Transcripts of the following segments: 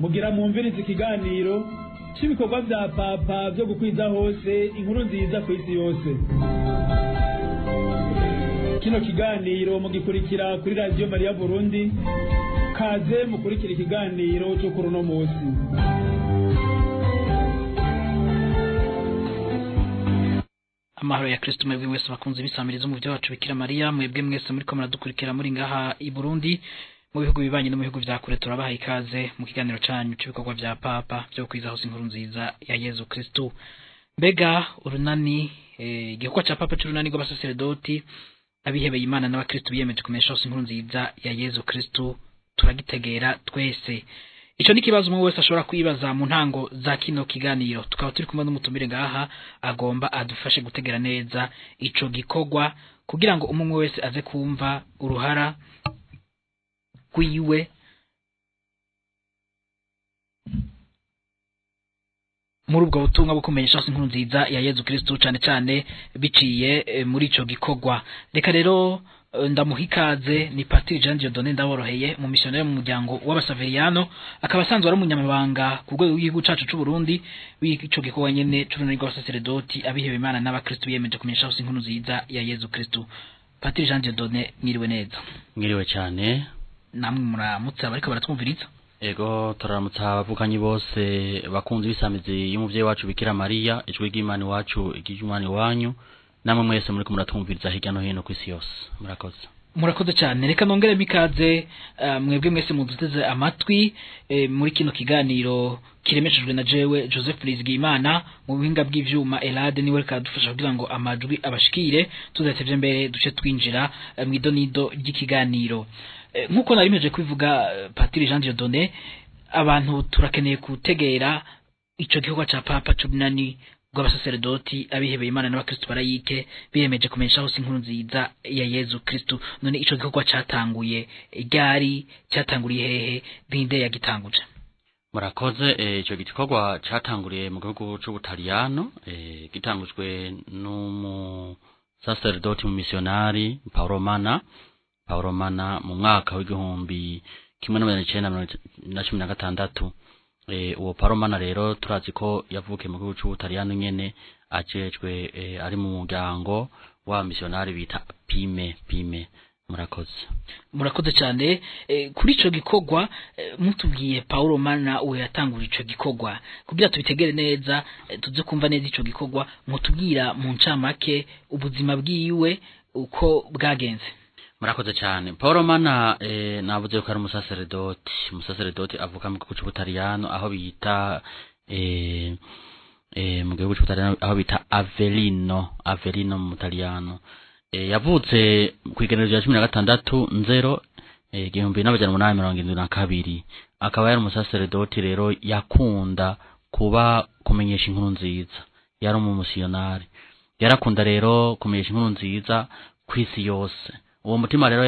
Mugira mwumvirize ikiganiro c'ibikorwa vya Papa vyo gukwiza hose inkuru nziza kw'isi yose. Kino kiganiro mugikurikira kuri Radiyo Mariya Burundi. Kaze mukurikira ikiganiro cyo kuri uno munsi. Amahoro ya Kristo mwebwe mwese bakunze bisamiriza mu byo wacu Bikira Mariya, mwebwe mwese muri ko muradukurikira muri ngaha i Burundi, mu bihugu bibanye no mu bihugu vya kure, turabaha ikaze mu kiganiro canyu c'ibikorwa vya Papa vyo kwiza hose inkuru nziza ya Yezu Kristo. Mbega urunani, igikorwa ca Papa c'urunani rw'abasaseredoti, abihebeye Imana n'abakristo biyemeje kumesha hose inkuru nziza ya Yezu Kristo, turagitegera twese? Ico ni kibazo umwe wese ashobora kwibaza mu ntango za kino kiganiro. Tukaba turi kumwe n'umutumire ngaha agomba adufashe gutegera neza ico gikorwa, kugira ngo umwe wese aze kumva uruhara rwiwe muri ubwo butumwa bwo kumenyesha hose inkuru nziza ya Yezu Kristo, cane cane biciye muri ico gikorwa. Reka rero ndamuha ikaze. Ni Patiri Jean Dieudonné Ndaboroheye, mu missionnaire mu muryango w'Abasaveriyano, akaba asanzwe ari umunyamabanga ku rwego rw'igihugu cacu c'u Burundi w'ico gikorwa nyene c'urunani rw'abasaseredoti, abihebeye Imana n'abakristo biyemeje kumenyesha hose inkuru nziza ya Yezu Kristo. Patiri Jean Dieudonné, mwiriwe neza. Mwiriwe cyane. Namwe muramutse abariko baratwumviriza. Ego, turaramutsa abavukanyi bose bakunze ibisamizi y'umuvyeyi wacu Bikira Mariya, ijwi ry'Imana iwacu, iry'Imana iwanyu, namwe mwese muriko muratwumviriza hirya no hino kw'isi yose. Murakoze. Murakoze cyane. Reka nongeremo ikaze mwebwe mwese muduteze amatwi muri kino kiganiro kiremeshejwe na jewe Joseph Rizigimana. Mu buhinga bw'ivyuma, Elade niwe kadufasha kugira ngo amajwi abashikire. Tudatevye mbere, duce twinjira mw'idonido ry'ikiganiro. Nkuko nari mpejeje kubivuga, Patiri Jean Dieudonné, abantu turakeneye gutegera ico gikorwa ca Papa c'urunani rw'abasaseredoti, abihebeye Imana n'abakristo barayike biyemeje kumenyesha hose inkuru nziza ya Yezu Kristo. None ico gikorwa catanguye ryari? Catanguriye hehe? Ninde yagitanguje? Murakoze. Ico gikorwa catanguriye mu gihugu c'Ubutaliyano, gitangujwe n'umusaseredoti mu missionari Paolo Mana, Paolo Mana, mu mwaka w'1916. Uwo Paolo Mana rero turazi ko yavukiye mu gihugu c'Ubutaliyano nyene, ajejwe ari mu muryango wa missionari bita Pime. Pime. Murakoze. Murakoze cyane. Kuri ico gikorwa, mutubwiye Paulo Mana uwo yatanguje ico gikorwa, kugira tubitegere neza, tuze kumva neza ico gikorwa, mutubwira mu ncamake ubuzima bwiwe uko bwagenze. Murakoze cyane. Paul Mana, navuze ko ari umusaseredoti avuka mu gihugu c'Ubutaliyano aho bita mu gihugu c'Ubutaliyano aho bita Avellino, Avellino mu Butaliyano. Yavutse kw'igenekerezo rya 16 nzero 1872, akaba yari umusaseredoti rero yakunda kuba kumenyesha inkuru nziza. Yari umumisiyonari, yarakunda rero kumenyesha inkuru nziza kw'isi yose. Uwo mutima rero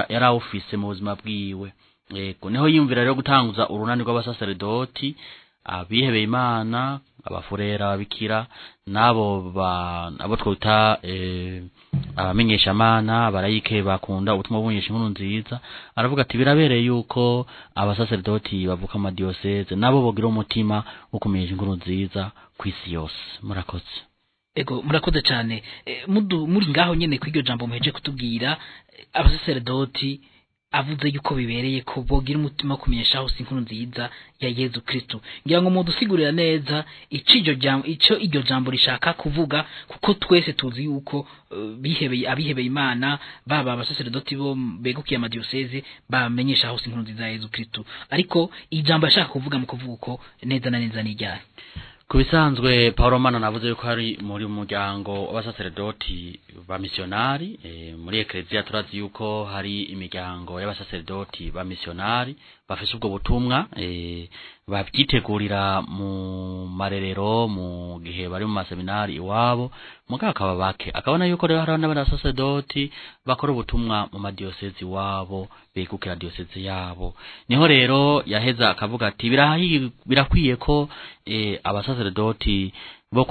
yarawufise mu buzima bwiwe. Yego, niho yiyumvira rero gutanguza urunani rw'abasaseredoti, abihebeye Imana, abafurera, ababikira, n'abo abo twita abamenyeshamana, abarayike bakunda ubutumwa bumenyesha inkuru nziza. Aravuga ati birabereye yuko abasaseredoti bavuka mu madiyoseze nabo bogira umutima wo kumenyesha inkuru nziza kw'isi yose. Murakoze. Ego, murakoze cyane. Muri ngaho nyene kw'iryo jambo muheje kutubwira, abasaseredoti avuze yuko bibereye ko bogira umutima wo kumenyesha hose inkuru nziza ya Yezu Kristo, ngira ngo mudusigurira neza ico iryo jambo, ico iryo jambo rishaka kuvuga, kuko twese tuzi yuko bihebeye, abihebeye Imana, baba abasaseredoti bo begukiye amadiyoseze, bamenyesha hose inkuru nziza ya Yezu Kristo. Ariko ijambo yashaka kuvuga mu kuvuga uko neza na neza ni ryari? Ku bisanzwe, Paul Mana navuze yuko ari muri muryango w'abasaseredoti ba missionari. Muri ekleziya turazi yuko hari imiryango y'abasaseredoti ba missionari bafise ubwo butumwa, babyitegurira mu marerero mu gihe bari mu maseminari iwabo, mugabo akaba bake. Akabona yuko rero hariho n'abasaseredoti bakora ubutumwa mu madiyosezi iwabo, begukira diyosezi yabo. Niho rero yaheza akavuga ati birakwiye ko abasaseredoti bo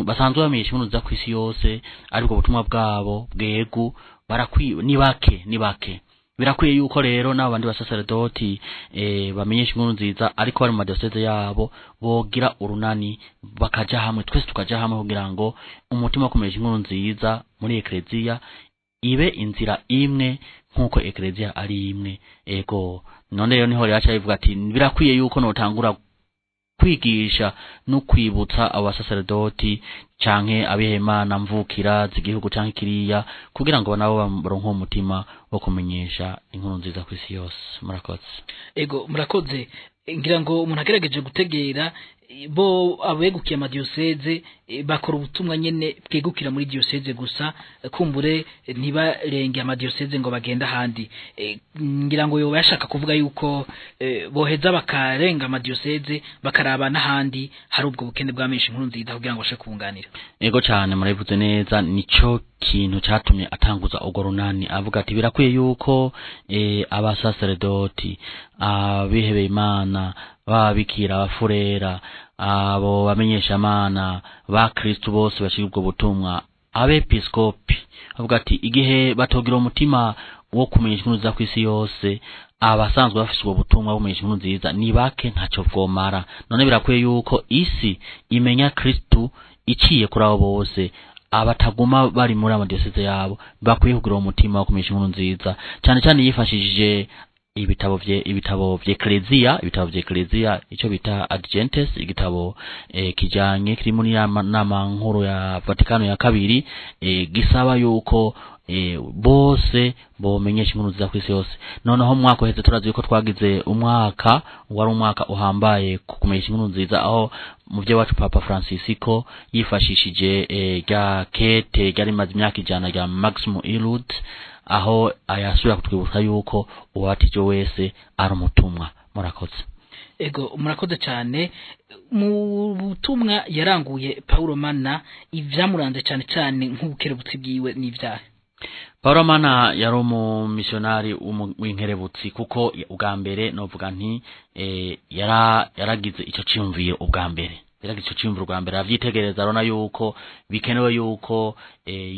basanzwe bamenyesha inkuru nziza kw'isi yose, ariko ubutumwa bwabo bwegu barakwiye, ni bake, ni bake. Birakwiye yuko rero n'abo bandi basaseredoti bamenyesha inkuru nziza ariko bari mu madiyoseze yabo bogira urunani, bakaja hamwe, twese tukaja hamwe kugira ngo umutima wo kumenyesha inkuru nziza muri ekleziya ibe inzira imwe nk'uko ekleziya ari imwe. Ego, none rero niho rero aca bivuga ati birakwiye yuko notangura kwigisha no kwibutsa abo basaseredoti canke abihemana mvukira z'igihugu canke kiriya, kugira ngo nabo baronke uwo mutima wo kumenyesha inkuru nziza kw'isi yose. Murakoze. Ego, murakoze. Ngira ngo umuntu agerageje gutegera, bo abegukiye amadiyoseze bakora ubutumwa nyene bwegukira muri diyoseze gusa, kumbure ntibarenge amadiyoseze ngo bagenda ahandi. Ngira ngo yoba yashaka kuvuga yuko boheza bakarenga amadiyoseze bakaraba n'ahandi hari ubwo bukene bwamenyesha inkuru nziza kugira ngo bashe kunganira. Ego cane, murabivuze neza, nico kintu catumye atanguza urwo runani, avuga ati birakwiye yuko abasaseredoti, abihebeye Imana, babikira, abafurera, abo bamenyeshamana ba Kristo bose bashira ubwo butumwa, abepiskopi, avuga ati igihe batogira umutima wo kumenyesha inkuru nziza kw'isi yose, abasanzwe bafise ubwo butumwa bwo kumenyesha inkuru nziza ni bake, ntaco bwomara. None birakwiye yuko isi imenya Kristo iciye kuri abo bose abataguma bari muri amadiyoseze yabo, bakwiye kugira uwo mutima wo kumenyesha inkuru nziza. Cyane cyane yifashishije ibitabo vye ekleziya, ico bita Ad Gentes, igitabo kijanye kiri muri nama nkuru ya Vatikano ya kabiri, gisaba yuko bose bomenyesha inkuru nziza kw'isi yose. Noneho mu mwaka uheze turazi yuko twagize umwaka wari umwaka uhambaye ku kumenyesha inkuru nziza, aho muvyeyi wacu Papa Francisco yifashishije rya kete ryari rimaze imyaka 100 rya Maximum Illud, aho ayasubira kutwibutsa yuko uwabatijwe wese ari umutumwa. Murakoze. Ego, murakoze cyane. Mu butumwa yaranguye Paulo Mana, ivyamuranze cyane cyane nk'ubukerebutsi bwiwe n'ivyaha? Paulo Mana yari umumisionari w'inkerebutsi, kuko ubwa mbere novuga nti yaragize ico ciyumviro ubwa mbere, yaragize ico ciyumviro ubwa mbere, aravyitegereza, arabona yuko bikenewe yuko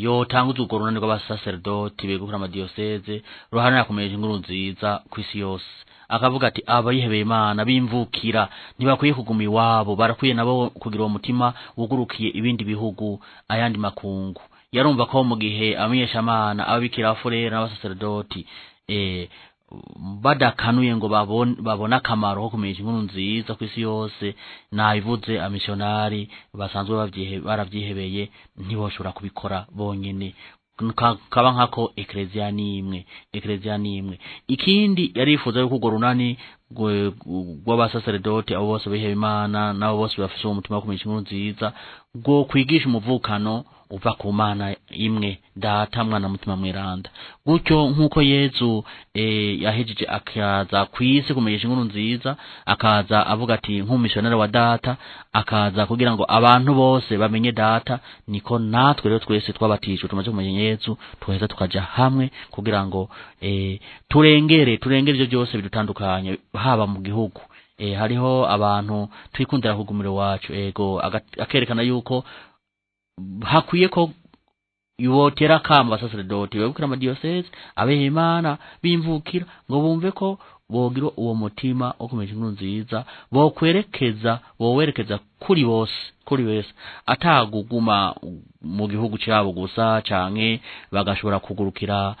yotanguza urwo runani rw'abasaserdoti begukira amadiyoseze ruharanira kumenyesha inkuru nziza kw'isi yose. Akavuga ati abayihebeye Imana bimvukira ntibakwiye kuguma iwabo, barakwiye nabo kugira uwo mutima wugurukiye ibindi bihugu, ayandi makungu. Yarumva ko mu gihe abamenyeshamana, ababikira, abafurera n'abasaserdoti badakanuye ngo babone akamaro ko kumenyesha inkuru nziza kw'isi yose, nabivuze, amissionari basanzwe baravyihebeye ntiboshobora kubikora bonyene. Kaba nkako ekleziya ni imwe, ekleziya ni imwe. Ikindi yarifuza yuko urwo runani rw'abasaseredoti, abo bose biheba Imana n'abo bose bafise uwo mutima wo kumenyesha inkuru nziza, bwo kwigisha umuvukano uva ku Mana imwe, Data, Mwana, Mutima Mweranda. Gutyo nk'uko Yezu yahejeje akaza kw'isi kumenyesha inkuru nziza, akaza avuga ati nk'umumissionari wa Data, akaza kugira ngo abantu bose bamenye Data, niko natwe rero twese twabatijwe tumaze kumenya Yezu tuheza tukaja hamwe kugira ngo turengere ivyo byose bidutandukanye, haba mu gihugu. Hariho abantu twikundira kugumira iwacu. Ego, akerekana yuko hakwiye ko yotera kamba abasaseredoti bebukira amadiyoseze, abeha Imana bimvukira, ngo bumve ko bogira uwo mutima wo kumenyesha inkuru nziza, bokwerekeza bowerekeza kuri bose, kuri wese, ataguguma mu gihugu cyabo gusa, canke bagashobora kugurukira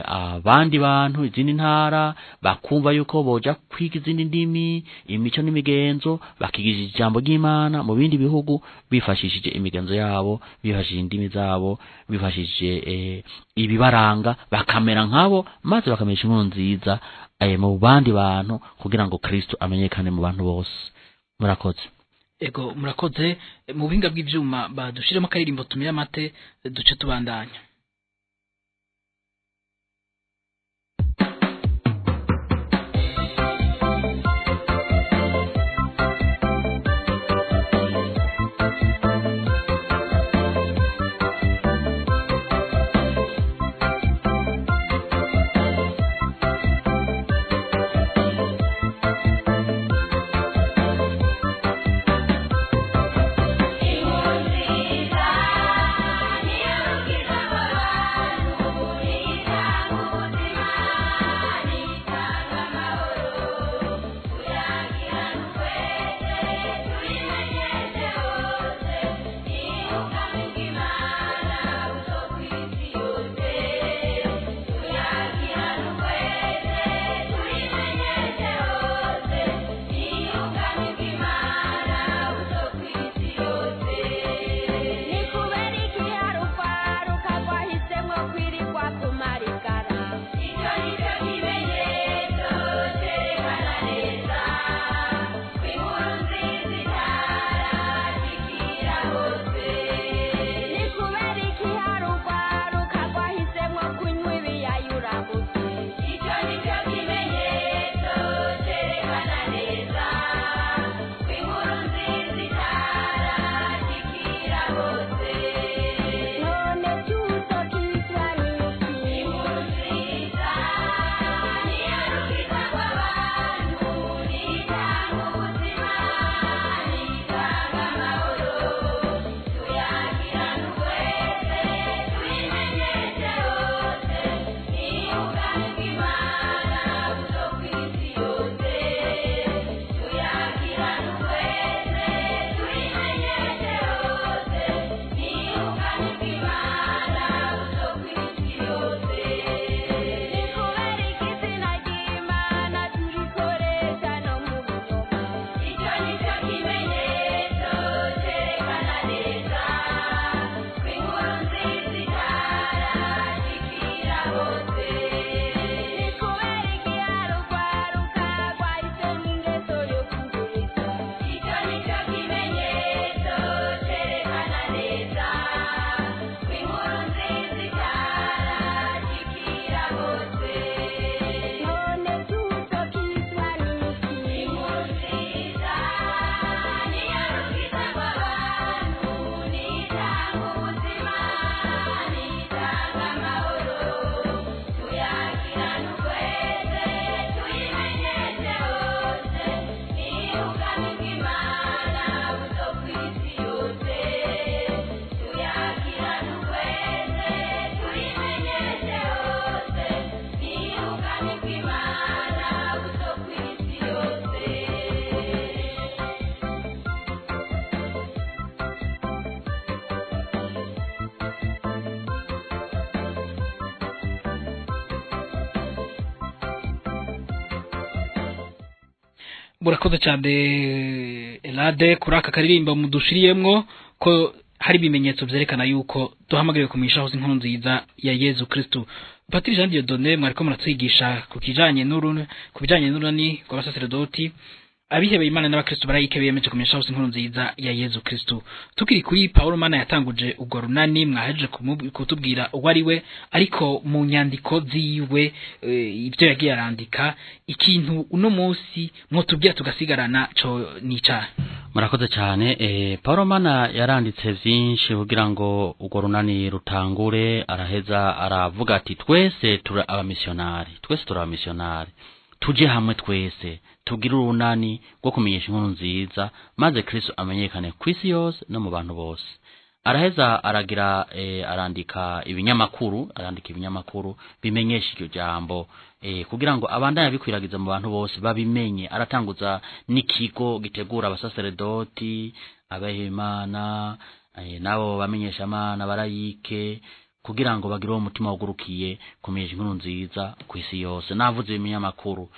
abandi bantu, izindi ntara, bakumva yuko boja kwiga izindi ndimi, imico n'imigenzo, bakigisha ijambo ry'Imana mu bindi bihugu bifashishije imigenzo yabo, bifashishije indimi zabo, bifashishije ibibaranga, bakamera nkabo, maze bakamenyesha inkuru nziza mu bandi bantu kugira ngo Kristo amenyekane mu bantu bose. Murakoze. Ego, murakoze. Mu buhinga bw'ivyuma badushiremo akaririmbo tumira amate, duce tubandanya. Inkuru nziza niyo rukiza. Murakoze cyane Elade kuri aka karirimbo mudushiriyemwo ko hari ibimenyetso vyerekana yuko duhamagariwe kumenyesha hose inkuru nziza ya Yezu Kristo. Patiri Jean Dieudonné, mwariko muratwigisha ku kijanye n'urunani, ku bijanye n'urunani rw'abasaserdoti abihebeye Imana n'abakristo barayike biyemeje kumenyesha hose inkuru nziza ya Yezu Kristo. Tukiri kuri Paulo Mana yatanguje urwo runani, mwahejeje kutubwira uwo ari we, ariko mu nyandiko ziwe ibyo yagiye arandika, ikintu uno munsi mwotubwira tugasigarana co nica. Murakoze cyane. Paulo Mana yaranditse vyinshi kugira ngo urwo runani rutangure. Araheza aravuga ati twese turi abamissionari, twese turi abamissionari, tuje hamwe twese tugire urunani rwo kumenyesha inkuru nziza, maze Kristo amenyekane ku isi yose no mu bantu bose. Araheza aragira arandika ibinyamakuru, arandika ibinyamakuru bimenyesha iryo jambo, kugira ngo abandanye abikwiragiza mu bantu bose babimenye. Aratanguza n'ikigo gitegura abasaseredoti, abihebeyimana, nabo bamenyesha Imana barayike, kugira ngo bagire uwo mutima wugurukiye kumenyesha inkuru nziza ku isi yose. Navuze ibinyamakuru,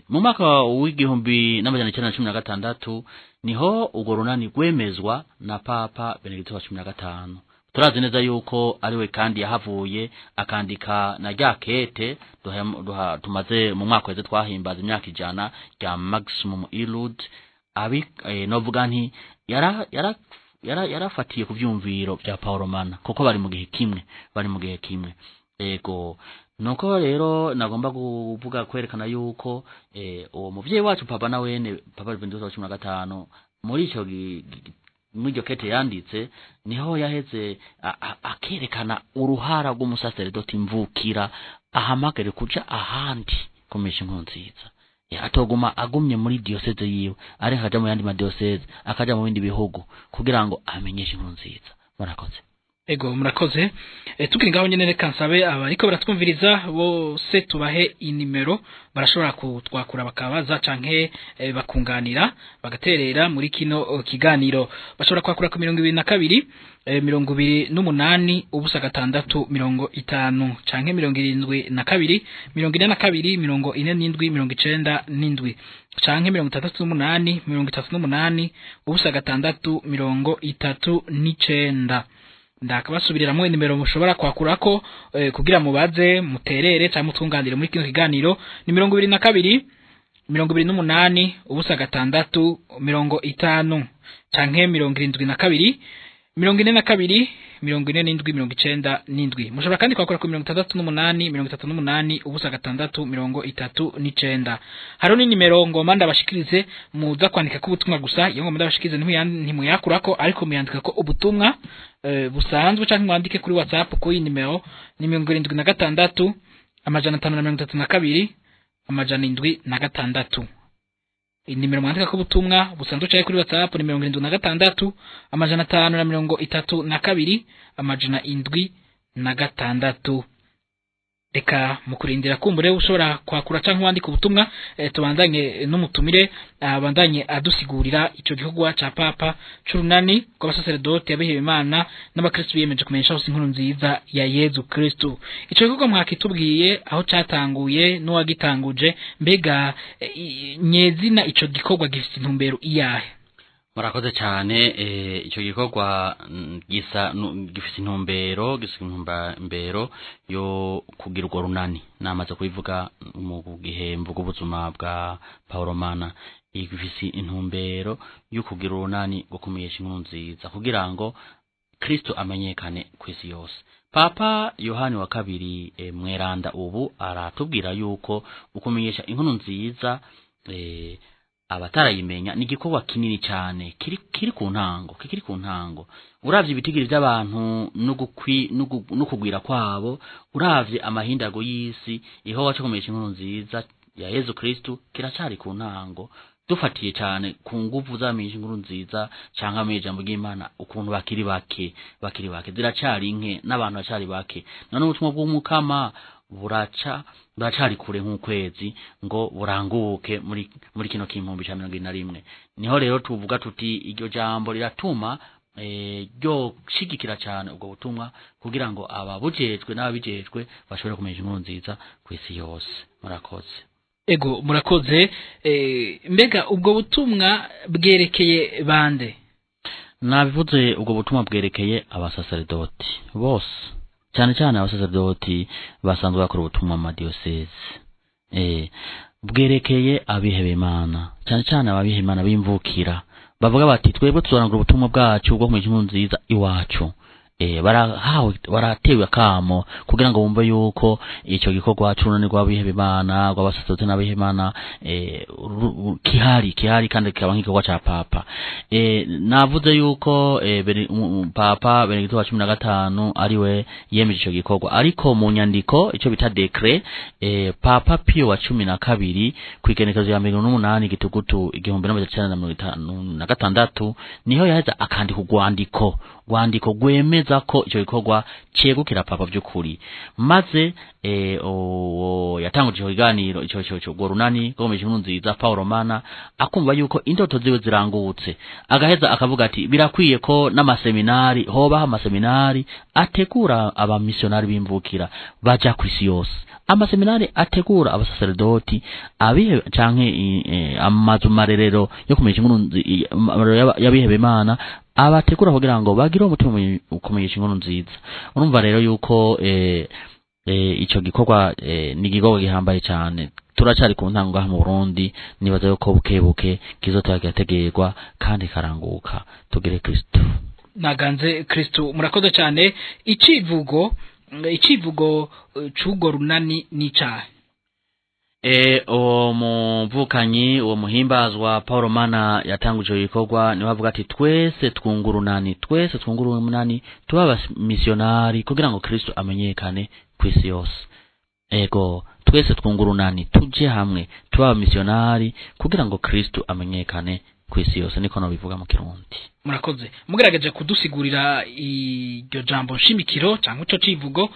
mu mwaka w'1916 niho urwo runani rwemezwa na Papa Benedicto wa 15. Turazi neza yuko ariwe kandi yahavuye akandika na rya kete tumaze mu mwaka weze twahimbaza imyaka 100 rya Maximum Illud. Abi novuga nti yarafatiye ku vyumviro vya Paulo Mana, kuko bari mu gihe kimwe, bari mu gihe kimwe. Ego, nuko rero nagomba kuvuga kwerekana yuko uwo muvyeyi wacu Papa na wene Papa Benedicto wa 15 muri ico muri iryo kete yanditse niho yaheze akerekana uruhara rw'umusaseredoti mvukira ahamagare kuja ahandi kumenyesha inkuru nziza. Atoguma agumye muri diocese yiwe, ariko akaja mu yandi madiocese, akaja mu bindi bihugu kugira ngo amenyeshe inkuru nziza. Murakoze. Ego, murakoze. Tukiri ngaho nyene, reka nsabe abariko baratwumviriza bose tubahe inimero barashobora kutwakura bakabaza canke bakunganira bagaterera muri kino kiganiro. Bashobora kwakura ku 22 28 0 6 50 canke 72 42 47 97 canke 68 38 0 6 39. Ndakabasubiriramwo inimero mushobora kwakurako kugira mubaze, muterere cyangwa mutunganire muri kino kiganiro ni 22 28 0 6 50 canke 72 42 47 97. Mushobora kandi kwakura ku 68 38 06 39. Hariho n'inimero ngomba ndabashikirize muza kwandika ko ubutumwa gusa. Iyo ngomba ndabashikirize ntimuyakurako, ariko muyandika ko ubutumwa busanzwe, canke mwandike kuri WhatsApp ku iyi nimero ni 76 532 706. Inimero mwandika ko ubutumwa busanzwe canke kuri WhatsApp ni 76 532 706. Reka mukurindira kumbure ushobora kwakura canke wandika ubutumwa, tubandanye n'umutumire abandanye adusigurira ico gikorwa ca Papa c'urunani rw'abasaseredoti abihebeye Imana n'abakristo biyemeje kumenyesha hose inkuru nziza ya Yezu Kristo. Ico gikorwa mwakitubwiye aho catanguye n'uwagitanguje, mbega nyezina ico gikorwa gifite intumbero iyahe? Murakoze cyane. Icyo gikorwa gisa gifise intumbero, gifise intumbero yo kugira urwo runani. Namaze kubivuga mu gihe mvuga ubuzima bwa Paulo Mana. Gifise intumbero yo kugira urunani rwo kumenyesha inkuru nziza kugira ngo Kristo amenyekane ku isi yose. Papa Yohani wa kabiri Mweranda ubu aratubwira yuko ukumenyesha inkuru nziza abatarayimenya ni igikorwa kinini cyane kiri ku ntango, kikiri ku ntango. Uravye ibitigiri by'abantu no kugwira kwabo, uravye amahindago y'isi, igikorwa cyo kumenyesha inkuru nziza ya Yezu Kristo kiracari ku ntango. Dufatiye cyane ku nguvu z'abamenyesha inkuru nziza canke abamenyesha ijambo ry'Imana, ukuntu bakiri bake, bakiri bake, ziracari nke n'abantu bacari bake. None ubutumwa bw'Umukama buracari kure nk'ukwezi ngo buranguke muri kino kimpumbi ca 2021. Niho rero tuvuga tuti iryo jambo riratuma ryo shigikira cyane ubwo butumwa kugira ngo ababujejwe n'ababijejwe bashobore kumenyesha inkuru nziza ku isi yose. Murakoze. Ego, murakoze. Mbega ubwo butumwa bwerekeye bande? Nabivuze, ubwo butumwa bwerekeye abasaseredoti bose, cyane cyane abasaseredoti basanzwe bakora ubutumwa mu madiyoseze. Bwerekeye abihebeye Imana, cyane cyane abihebeye Imana b'imvukira bavuga bati twebwe tuzorangura ubutumwa bwacu bwo kumenyesha inkuru nziza iwacu. Barahawe, baratewe akamo kugira ngo bumve yuko ico gikorwa c'urunani rw'abihebeye Imana, rw'abasaseredoti n'abihebeye Imana, kihari kandi kikaba nk'igikorwa ca Papa. Navuze yuko Papa Benedikito wa 15 ariwe yemeje ico gikorwa, ariko mu nyandiko ico bita décret, Papa Pio wa 12 kw'igenekerezo ya 18 Gitugutu 1956 niho yaheza akandika urwandiko rwemeza ko ico gikorwa cegukira Papa vy'ukuri. Maze uwo yatanguje ico kiganiro, ico urwo runani rwo kumenyesha inkuru nziza, Paulo Mana, akumva yuko indoto ziwe zirangutse, agaheza akavuga ati birakwiye ko n'amaseminari, hobaho amaseminari ategura abamisiyonari b'imvukira baja ku isi yose, amaseminari ategura abasaseredoti abihe canke amazu marerero yo kumenyesha inkuru y'abihebeye Imana abategura kugira ngo bagire umutima ukumenyesha inkuru nziza. Urumva rero yuko ico gikorwa ni igikorwa gihambaye cyane. Turacari ku ntango ngaha mu Burundi, nibaza yuko buke buke kizoteba kirategerwa kandi karanguka. Tugire Kristo. Naganze Kristo. Murakoze cyane. Icivugo c'urwo runani ni icahe? Uwo muvukanyi, uwo muhimbazwa Paulo Mana yatanguje igikorwa, niwe avuga ati twese twunga urunani, twese twunga urunani tuba abamisiyonari kugira ngo Kristo amenyekane ku isi yose. Ego, twese twunga urunani tuje hamwe tuba abamisiyonari kugira ngo Kristo amenyekane ku isi yose, niko nobivuga mu Kirundi. Murakoze. Mugerageje kudusigurira iryo jambo nshimikiro cyangwa ico civugo,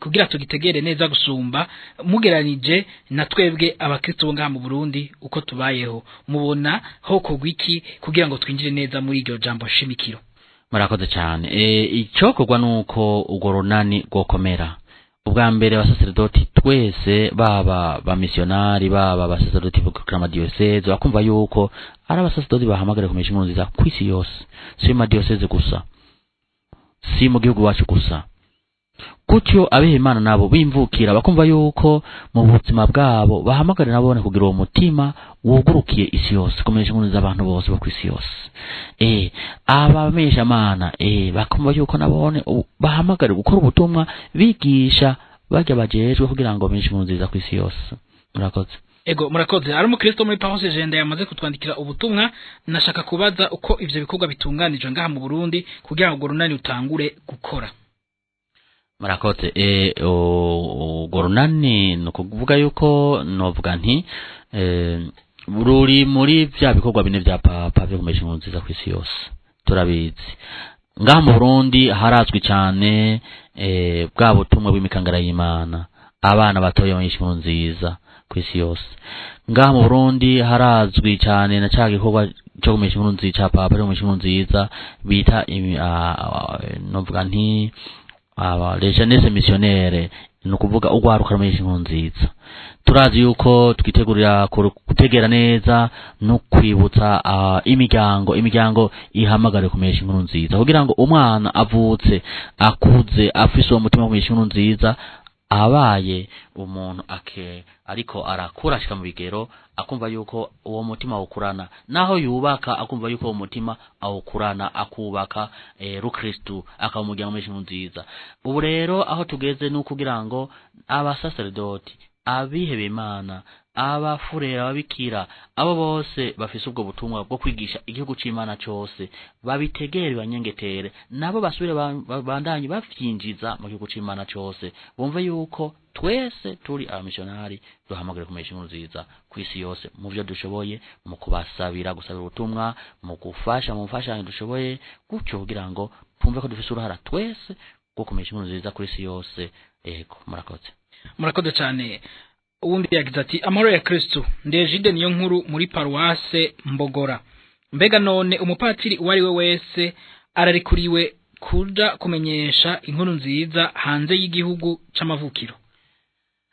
kugira tugitegere neza gusumba, mugeranije na twebwe abakristo bo ngaha mu Burundi uko tubayeho, mubona ho kogwa iki kugira ngo twinjire neza muri iryo jambo nshimikiro? Murakoze cyane. Icokorwa nuko urwo runani rwokomera. Ubwa mbere abasaseredoti twese, baba bamisiyonari, baba abasaseredoti bukira amadiyoseze, bakumva yuko ari abasaseredoti bahamagara kumenyesha inkuru nziza ku isi yose, si mu madiyoseze gusa, si mu gihugu iwacu gusa. Gutyo abiha Imana nabo bimvukira bakumva yuko mu buzima bwabo bahamagarira nabone kugira uwo mutima wugurukiye isi yose, kumenyesha inkuru nziza abantu bose bo kw'isi yose. Abamenyesha Imana bakumva yuko nabone bahamagarira gukora ubutumwa bigisha bajya bajejwe kugira ngo bamenyeshe inkuru nziza kw'isi yose. Murakoze. Ego, murakoze. Ari umukristo muri Paroisse Jenda yamaze kutwandikira ubutumwa, nashaka kubaza uko ivyo bikorwa bitunganijwe ngaha mu Burundi kugira ngo runani utangure gukora. Murakoze. Urwo runani ni ukuvuga yuko novuga nti ruri muri vya bikorwa bine vya Papa vyo kumenyesha inkuru nziza kw'isi yose. Turabizi ngaha mu Burundi harazwi cyane bwa butumwa bw'imikangara y'Imana, abana batoya bamenyesha inkuru nziza kw'isi yose. Ngaha mu Burundi harazwi cyane na ca gikorwa cyo kumenyesha inkuru nziza ca Papa cyo kumenyesha inkuru nziza bita novuga nti aba les jeunesse missionnaire, ni ukuvuga urwaruka rumenyesha inkuru nziza. Turazi yuko twitegurira gutegera neza no kwibutsa imiryango ihamagare kumenyesha inkuru nziza, kugira ngo umwana avutse akuze afise uwo mutima wo kumenyesha inkuru nziza, abaye umuntu ake ariko arakura ashika mu bigero akumva yuko uwo mutima awukurana, naho yubaka akumva yuko uwo mutima awukurana, akubaka rukristu akaba umuryango umenyesha inkuru nziza. Ubu rero aho tugeze ni ukugira ngo abasaserdoti, abihebeye Imana, abafurera, ababikira, abo bose bafise ubwo butumwa bwo kwigisha igihugu c'Imana cose, babitegere banyengetere, nabo basubire babandanye bavyinjiza mu gihugu c'Imana cose, bumve yuko twese turi abamissionari duhamagare kumenyesha inkuru nziza kw'isi yose mu vyo dushoboye, mu kubasabira gusabira ubutumwa, mu gufasha mu mfashanyo dushoboye, gutyo kugira ngo twumve ko dufise uruhara twese rwo kumenyesha inkuru nziza kw'isi yose. Ego, murakoze. Murakoze cyane. Uwundi yagize ati: amahoro ya Kristo, ndejide niyo nkuru muri Paroisse Mbogora. Mbega none umupatiri uwo ari we wese ararikuriwe kuja kumenyesha inkuru nziza hanze y'igihugu c'amavukiro?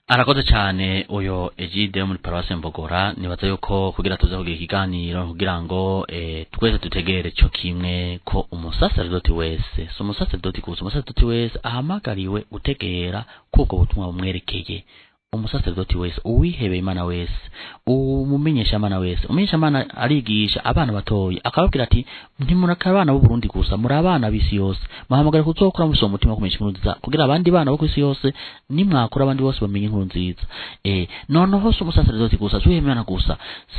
Arakoze cyane uyo Egide yo muri Paroisse Mbogora. Nibaza yuko kugira tuze kugira ikiganiro kugira ngo twese dutegere cyo kimwe ko umusaserdoti wese, si umusaserdoti gusa, umusaserdoti wese ahamagariwe gutegera kuko ubutumwa bumwerekeye. Umusaserdoti wese, uwihebeye Imana wese, umumenyesha Imana wese, umumenyesha Imana arigisha abana batoyi akababwira ati ntimuraka abana b'u Burundi gusa, muri abana b'isi yose, muhamagara kuzokora mufise umutima wo kumenyesha inkuru nziza kugira abandi bana bo kw'isi yose nimwakura abandi bose bamenye inkuru nziza. Noneho si umusaserdoti gusa, si uwihebeye Imana gusa,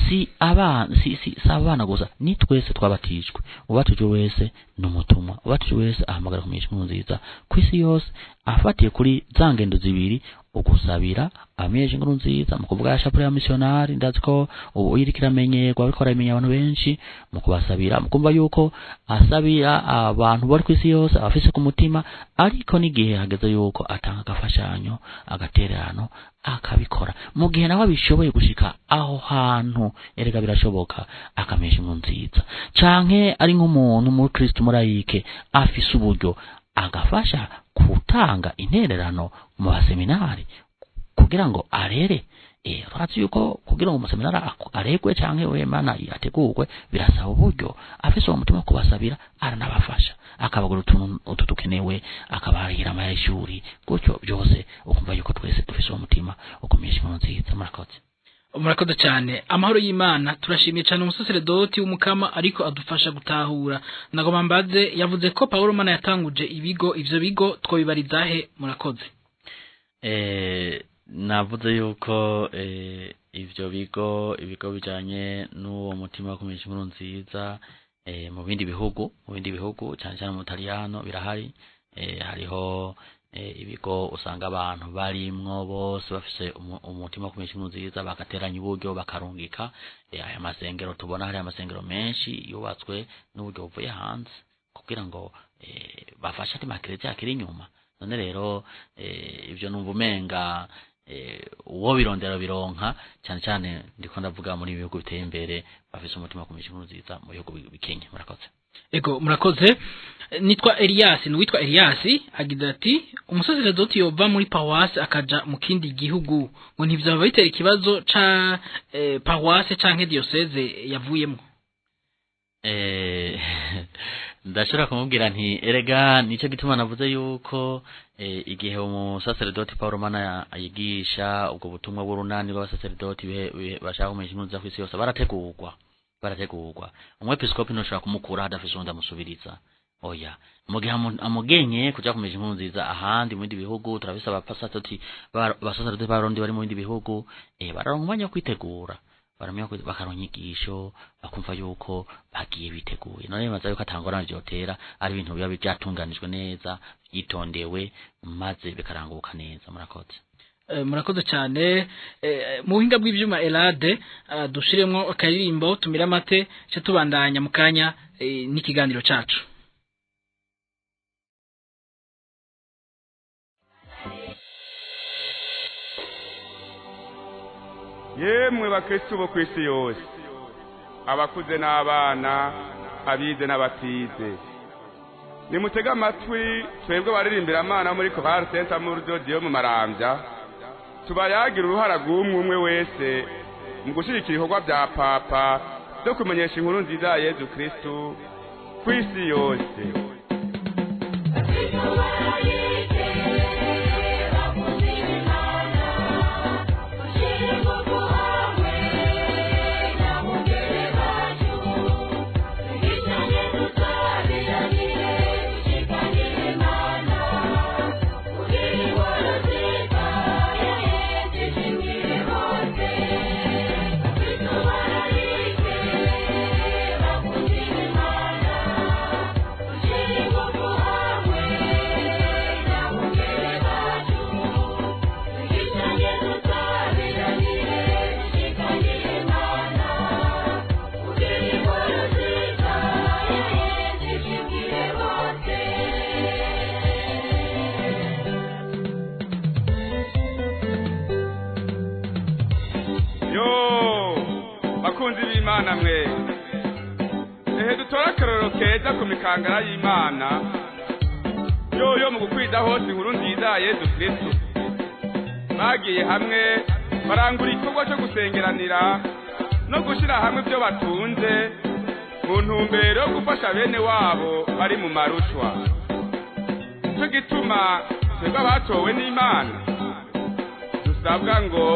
si abana, si abana gusa, ni twese twabatijwe. Ubatijwe wese ni umutumwa, ubatijwe wese ahamagara kumenyesha inkuru nziza kw'isi yose, afatiye kuri za ngendo zibiri: ugusabira abamenyesha inkuru nziza mu kuvuga ya shapure ya missionari, ndazi ko ubu iriko iramenyerwa, ariko arayimenya abantu benshi, mu kubasabira, mu kumva yuko asabira abantu bari kw'isi yose abafise ku mutima, ariko n'igihe hageze yuko atanga agafashanyo, agatererano, akabikora mu gihe nawe abishoboye gushika aho hantu, erega birashoboka, akamenyesha inkuru nziza. Canke ari nk'umuntu muri Kristo murayike afise uburyo, agafasha gutanga intererano mu baseminari kugira ngo arere. Turazi yuko kugira ngo umuseminari aregwe canke wemana ategurwe birasaba uburyo. Afise uwo mutima wo kubasabira, aranabafasha, akabagura utuntu utu dukenewe, akabarihira amashuri, gutyo byose ukumva yuko twese dufise uwo mutima wo kumenyesha inkuru nziza. Murakoze. Murakoze cyane. Amahoro y'Imana, turashimiye cyane umusaseredoti w'umukama ariko adufasha gutahura. Nagoma mbaze, yavuze ko Paulo Mana yatanguje ibigo, ivyo bigo twobibariza he? Murakoze. Navuze yuko ivyo bigo, ibigo bijanye n'uwo mutima wo kumenyesha inkuru nziza, mu bindi bihugu, mu bindi bihugu cyane cyane mu Butaliyano birahari. Hariho ibigo usanga abantu barimwo bose bafise umutima wo kumenyesha inkuru nziza, bagateranya uburyo bakarungika. Aya masengero tubona, hari amasengero menshi yubatswe n'uburyo buvuye hanze kugira ngo bafashe ati makereziya akiri inyuma. None rero ivyo numva umenga uwo birondera bironka, cyane cyane ndiko ndavuga muri ibihugu biteye imbere bafise umutima wo kumenyesha inkuru nziza mu bihugu bikenye. Murakoze. Ego, murakoze. Nitwa Elias, nuwitwa Elias agize ati umusaseredoti yova muri paroisse akaja mu kindi gihugu ngo ntivyaba bitera ikibazo ca paroisse canke diocese yavuyemo? Ndashobora kumubwira nti erega nicyo gituma navuze yuko igihe umusaseredoti Paul Romana ayigisha ubwo butumwa bw'urunani rw'abasaseredoti bashaka kumenyesha inkuru nziza kw'isi yose, barategurwa. Umwepiskopi ntushobora kumukura hadafise uwundi amusubiriza, oya. Mu gihe amugenye kuja kumenyesha inkuru nziza ahandi mu bindi bihugu, turafise abasaseredoti b'Abarundi bari mu bindi bihugu, bararonka umwanya wo kwitegura, baramenya bakaronka inyigisho, bakumva yuko bagiye biteguye. None bibaza yuko atangorane vyotera, ari ibintu biba vyatunganijwe neza, vyitondewe, maze bikaranguka neza. Murakoze. Murakoze cyane. Mu buhinga bw'ivyuma Elade, dushiremwo akaririmbo tumira amate, ce tubandanya mu kanya n'ikiganiro cacu. Yemwe bakristu bo kw'isi yose, abakuze n'abana, abize n'abatize, nimutege amatwi twebwe baririmbira Imana muri Chorale Saint Amour de Dieu mu Maramvya, tubayagira uruhara rw'umwe umwe wese mu gushyigikira ibikorwa bya Papa byo kumenyesha inkuru nziza ya Yezu Kristu kw'isi yose. Yo bakunzi b'Imana mwe, ehe dutore akarorero keza ku mikangara y'Imana yoyo mu gukwiza hose inkuru nziza ya Yezu Kristu. Bagiye hamwe barangura igikorwa cyo gusengeranira no gushyira hamwe ibyo batunze mu ntumbero yo gufasha bene wabo bari mu marushwa. Nicyo gituma twebwe abatowe n'Imana dusabwa ngo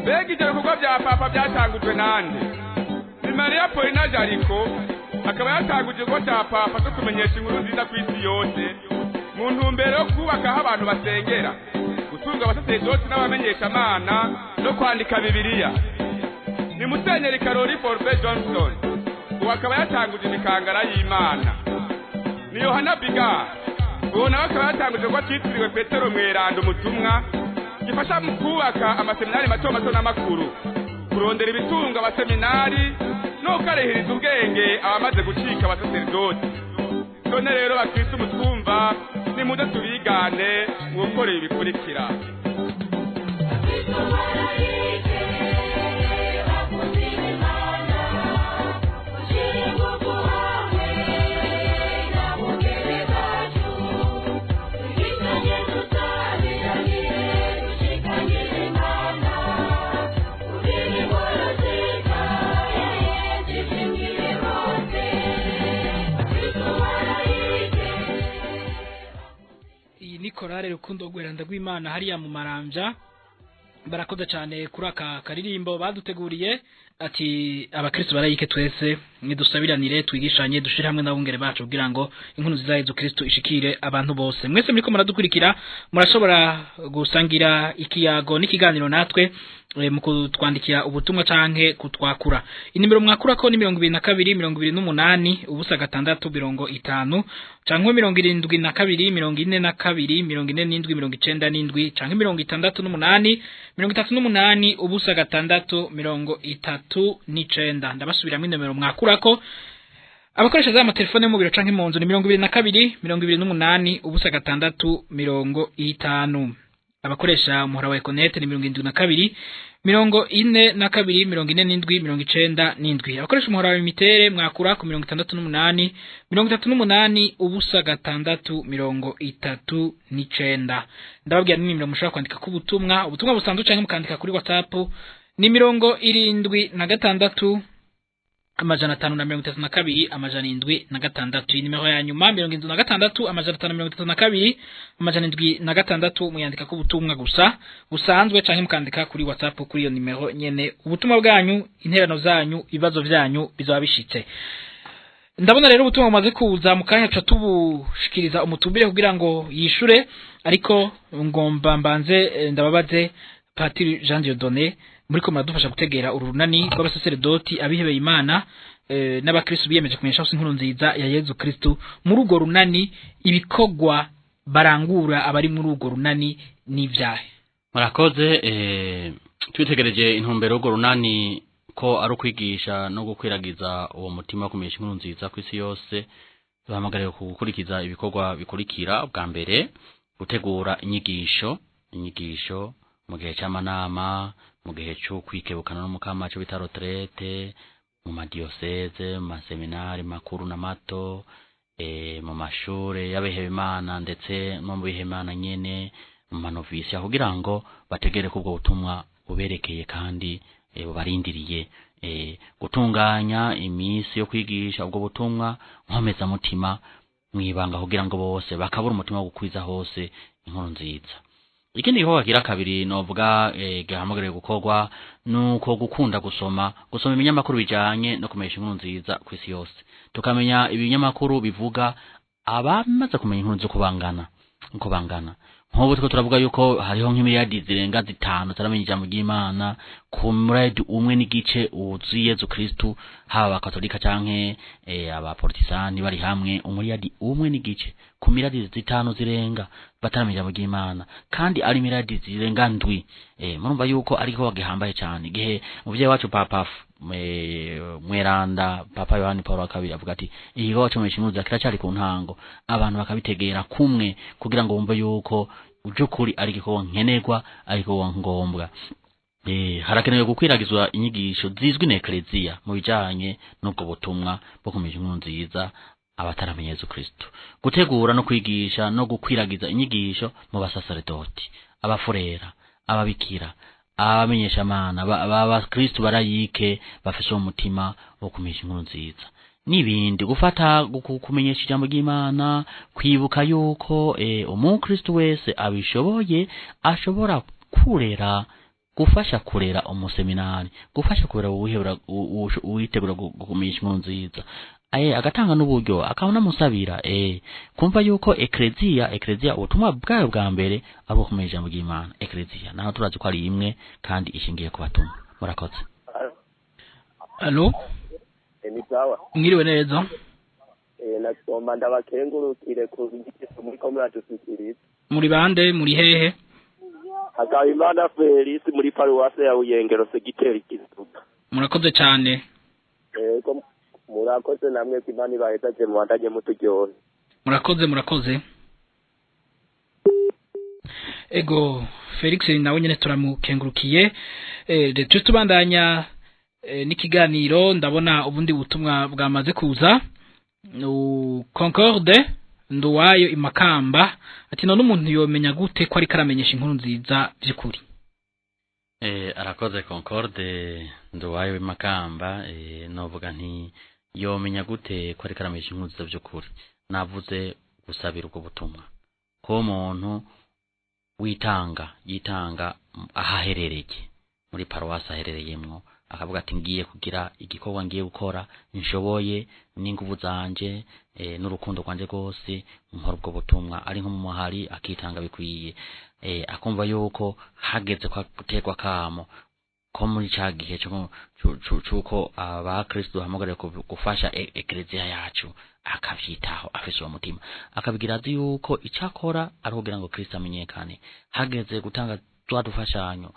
mbega ibyo bikorwa bya Papa byatangujwe nande? Ni Maria Paulina Jariko akaba yatanguje igikorwa cya Papa cyo kumenyesha inkuru nziza ku isi yose mu ntumbero yo kubaka aho abantu basengera, gutunga abasaseredoti n'abamenyeshamana no kwandika Bibiliya. Ni Musenyeri Karoli Forbe Johnson, ubu akaba yatanguje imikangara y'Imana. Ni Yohana Biga, ubu nawe akaba yatanguje igikorwa cyitiriwe Petero Mweranda umutumwa, gifasha mu kubaka amaseminari mato mato n'amakuru, kurondera ibitunga abaseminari no gukarihiriza ubwenge abamaze gucika abasaseredoti. None rero bakristu mutwumva, nimuze tubigane mu gukora ibi bikurikira. Iyi ni korale Rukundo Rweranda rw'Imana hariya mu Maramvya. Barakoze cyane kuri aka karirimbo baduteguriye. Ati abakristo barayike twese nidusabiranire, twigishanye, dushire hamwe n'abungere bacu kugira ngo inkuru nziza ya Yezu Kristo ishikire abantu bose. Mwese muriko muradukurikira, murashobora gusangira ikiyago n'ikiganiro natwe mu kutwandikira ubutumwa canke kutwakura. Inimero mwakura ko ni 22 28 0 6 50 canke 72 42 47 97 canke 68 38 0 6 39. Ndabasubiramwo inomero mwakurako abakoresha za amatelefone mu biro canke mu nzu ni 22 28 0 6 50. Abakoresha umuhora wa Econet ni 72 42 47 97. Abakoresha umuhora wa Lumitel mwakura ku 68 38 0 6 39. Ndababwira n'inimero mushobora kwandika ku butumwa busanzwe canke mukandika kuri WhatsApp ni 76 532 706. Inimero ya nyuma 76 532 706, muyandika ku butumwa gusa busanzwe canke mukandika kuri WhatsApp kuri iyo nimero nyene. Ubutumwa bwanyu, interano zanyu, ibibazo vyanyu bizaba bishitse. Ndabona rero ubutumwa bumaze kuza mu kanya, tuca tubushikiriza umutumbire kugira ngo yishure, ariko ngomba mbanze ndababaze Patiri Jean Dieudonné, muriko muradufasha gutegera uru runani rw'abasaseredoti, abihebeye Imana n'abakristo biyemeje kumenyesha hose inkuru nziza ya Yezu Kristo. Muri urwo runani, ibikorwa barangura abari muri urwo runani n'ivyahe? Murakoze. Twitegereje intumbero y'urwo runani ko ari ukwigisha no gukwiragiza uwo mutima wo kumenyesha inkuru nziza ku isi yose, duhamagariwe gukurikiza ibikorwa bikurikira. Bwa mbere, gutegura inyigisho mu gihe c'amanama, mu gihe co kwikebukana n'Umukama, co bita retraite, mu madiyoseze, mu maseminari makuru na mato, mu mashure y'abihebimana ndetse no mu bihebimana nyene, mu manovisiya, kugira ngo bategere ko ubwo butumwa buberekeye kandi bubarindiriye. Gutunganya iminsi yo kwigisha ubwo butumwa nkomezamutima mwibanga, kugira ngo bose bakabura umutima wo gukwiza hose inkuru nziza. Ikindi gikorwa kigira kabiri novuga gihamagariwe gukorwa nuko gukunda gusoma ibinyamakuru bijanye no kumenyesha inkuru nziza ku isi yose, tukamenya ibinyamakuru bivuga abamaze kumenya inkuru zo kubangana uko bangana. Nk'ubu turiko turavuga yuko hariho nk'imiliyardi zirenga 5 taramenya ijambo ry'Imana, ku muradi 1.5 wuzuye Yezu Kristu, haba abakatolika canke abaportisani bari hamwe, umuriyadi 1.5 ku miliyardi 5 zirenga bataramenya ijambo ry'Imana, kandi ari miliyardi zirenga 7. Murumva yuko ariko gihambaye cane. Igihe umuvyeyi wacu Papa Mweranda Papa Yohani Paul wa kabiri avuga ati igikorwa co kumenyesha inkuru kiracari ku ntango, abantu bakabitegera kumwe kugira ngo bumve yuko by'ukuri ari igikorwa nkenerwa, ari igikorwa ngombwa. Harakenewe gukwiragizwa inyigisho zizwi na Ekleziya mu bijanye n'ubwo butumwa bwo kumenyesha inkuru nziza abataramenya Yezu Kristo, gutegura no kwigisha no gukwiragiza inyigisho mu basaseredoti, abafurera, ababikira, abamenyeshamana, abakristu barayike bafise uwo mutima wo kumenyesha inkuru nziza n'ibindi. Gufata kumenyesha ijambo ry'Imana, kwibuka yuko umukristu wese abishoboye ashobora kurera, gufasha kurera umuseminari, gufasha kurera uwitegura kumenyesha inkuru nziza, agatanga n'uburyo, akanamusabira, kumva yuko ekleziya ubutumwa bwayo bwa mbere ari ubwo kumenyesha ijambo ry'Imana. Ekleziya naho turazi ko ari imwe kandi ishingiye ku batumwa. Murakoze. Allo? Ni sawa. Mwiriwe neza. Nasoma ndabakengurukire ku nyigisho muriko muradushikiriza. Muri bande, muri hehe? Hakabimana Felix, muri paruwase ya Buyengero, segiteri Kizuka. Murakoze cyane. Ego, murakoze namwe, ko Imana ibahezage, mubandanye muturyohe. Murakoze, murakoze. Ego, Felix nawe nyene turamukengurukiye. Tuje tubandanya n'ikiganiro. Ndabona ubundi butumwa bwamaze kuza. Concorde Nduwayo Imakamba ati none umuntu yomenya gute ko ariko aramenyesha inkuru nziza vy'ukuri? Arakoze Concorde Nduwayo w'imakamba. Novuga nti yomenya gute ko ariko aramenyesha inkuru nziza vy'ukuri? Navuze gusabira ubwo butumwa, ko umuntu witanga, yitanga aho aherereye, muri paruwasi aherereyemwo. Akavuga ati ngiye kugira igikorwa, ngiye gukora nshoboye n'inguvu zanje, n'urukundo rwanje rwose, nkora ubwo butumwa. Ari nko mu muhari akitanga bikwiye, akumva yuko hageze kwa guterwa kamo ko muri ca gihe c'uko abakristo duhamagariwe gufasha ekleziya yacu, akavyitaho afise uwo mutima, akabigira azi yuko ico akora ari kugira ngo Kristo amenyekane. Hageze gutanga twa dufashanyo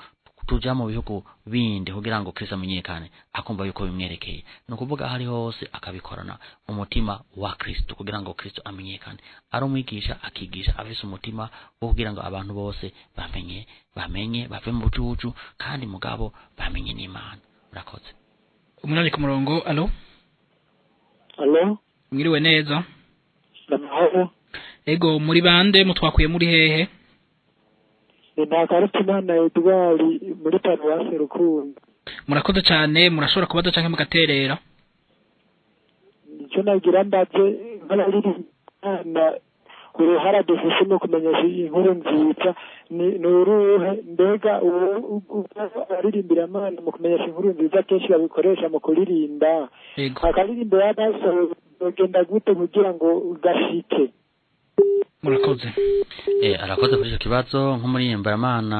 tuja mu bihugu bindi kugira ngo Kristo amenyekane, akumva yuko bimwerekeye. Ni ukuvuga aho ari hose akabikorana umutima wa Kristo kugira ngo Kristo amenyekane. Ari umwigisha akigisha afise umutima wo kugira ngo abantu bose bamenye bave mu bujuju, kandi mugabo bamenye n'Imana. Murakoze. Umunani ku murongo. Alo? Alo? Mwiriwe neza? Namahoro. Ego, muri bande, mutwakuye muri hehe? Ni Ntakarutimana Edouard muri paruwasi Rukundo. Murakoze cyane, murashobora kubaza canke mugaterera. Icyo nagira mbaze, nk'abaririmba, uruhara dufise mu kumenyesha inkuru nziza ni uruhe? Mbega abaririmbira Imana mu kumenyesha inkuru nziza kenshi babikoresha mu kuririmba, akaririmbo yabasohoye genda gute kugira ngo gashike? Murakoze. Arakoze kuri icyo kibazo. Nk'umuririmbaramana,